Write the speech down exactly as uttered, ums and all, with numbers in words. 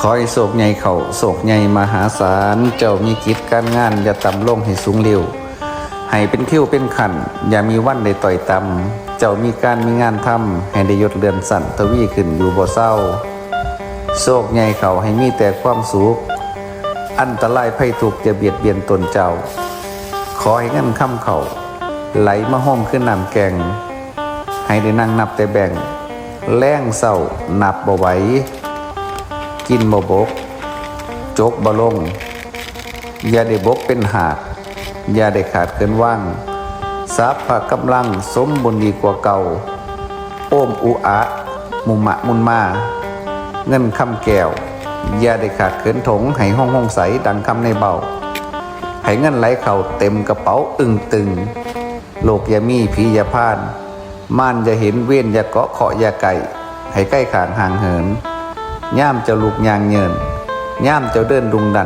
ขอให้โชคใหญ่เข้าโชคใหญ่มหาศาล เจ้ามีกิจการงานอย่าต่ำลงให้สูงเร็ว ให้เป็นคิวเป็นขั้น อย่ามีวันได้ต่อยต่ำ เจ้ามีการมีงานทำ ให้ได้ยศเลื่อนชั้นทวีขึ้นอยู่บ่เซา โชคใหญ่เข้าให้มีแต่ความสุข อันตรายภัยทุกข์อย่าเบียดเบียนตนเจ้า ขอให้เงินคำเข้า ไหลมาโฮมคือน้ำแก่ง ให้ได้นั่งนับแต่แบงก์ แลงเช้านับบ่ไหว กินบ่บก จกบ่ลง อย่าได้บกเป็นหาก อย่าได้ขาดเขินว่าง สรรพกำลังสมบูรณ์ดีกว่าเก่า โอมอุอะ มุมะมุนมา เงินคำแก้ว อย่าได้ขาดเขินถง ให้ห้องห้องใสดังคำในเบ้า ให้เงินไหลเข้าเต็มกระเป๋าอึ้งตึง โลกอย่ามีผีอย่าพาน มารอย่าเห็นเวรอย่าเกาะเคราะห์อย่าไก่ ให้ใกล้ข้างห่างเหิน ย่ามเจ้าลุกย่างเยิน ย่ามเจ้าเดินดุงดัน